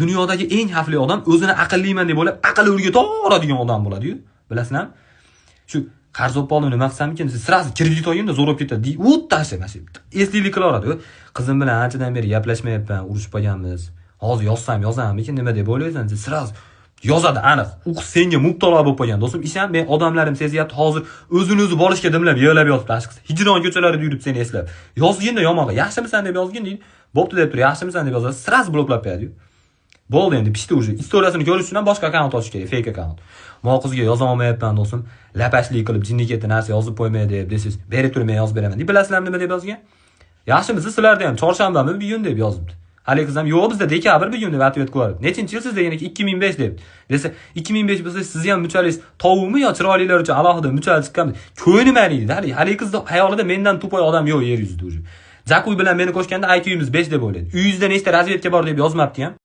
Dunyodagi eng xavfli odam o'zini aqlliman deb o'ylab, aqli o'rga toradigan odam bo'ladi-yu. Bilasizlarmi? Shu qarz olib qoldim, nima qilsam ekan desa, сразу kredit olganda zo'r bo'lib ketadi. O'ttashi mana shu eslilik qilaveradi. Qizim bilan anchadan beri gaplashmayapman, urushib qolganmiz. Hozir yozsam yozamikin, nima deb o'ylaysan desa, сразу yozadi aniq. U qiz senga mubtalo bo'lib qolgan. Do'stim, ishon, men odamlarim sezyapti. Hozir o'zini o'zi borishga dimlab yig'lab yotibdi ashqisi. Hijron ko'chalarida yurib seni eslab. Yozginda yomon, yaxshimisan deb yozgin deydi. Bo'pti deb tur, yaxshimisan deb yozadi. Сразу bloklab qo'yadi. Bo'ldi endi, pishdi уже. Istoriyasini ko'rish uchun ham boshqa akkaunt ochish kerak, fake akkaunt. Mo qizga yoza olmayapman, do'stim. Lapashlik qilib jinni ketdi narsa yozib qo'ymay deb desangiz, berib tur, men yozib beraman. Deydi, bilasizlarmi nima deb yozgan? Yaxshimisiz, sizlarda ham chorshanbami bugun deb yozibdi. Haligi qiz ham yo'q, bizda dekabr bugun deb ответ qilib. Nechinchi yil siz degan ekan, 2005 deb. Desa, 2005 bo'lsa, sizni ham muchalingiz tovuqmi yo chiroylilar uchun alohida muchal chiqqanmi? Ko'nglim ayniydi. Haligi qizni xayolida mendan тупой odam yo'q yer yuzida уже. Jakuy bilan meni qo'shganda IQ'imiz 5 deb o'ylaydi. Uyingizda nechta razvedka bor deb yozmabdi ham.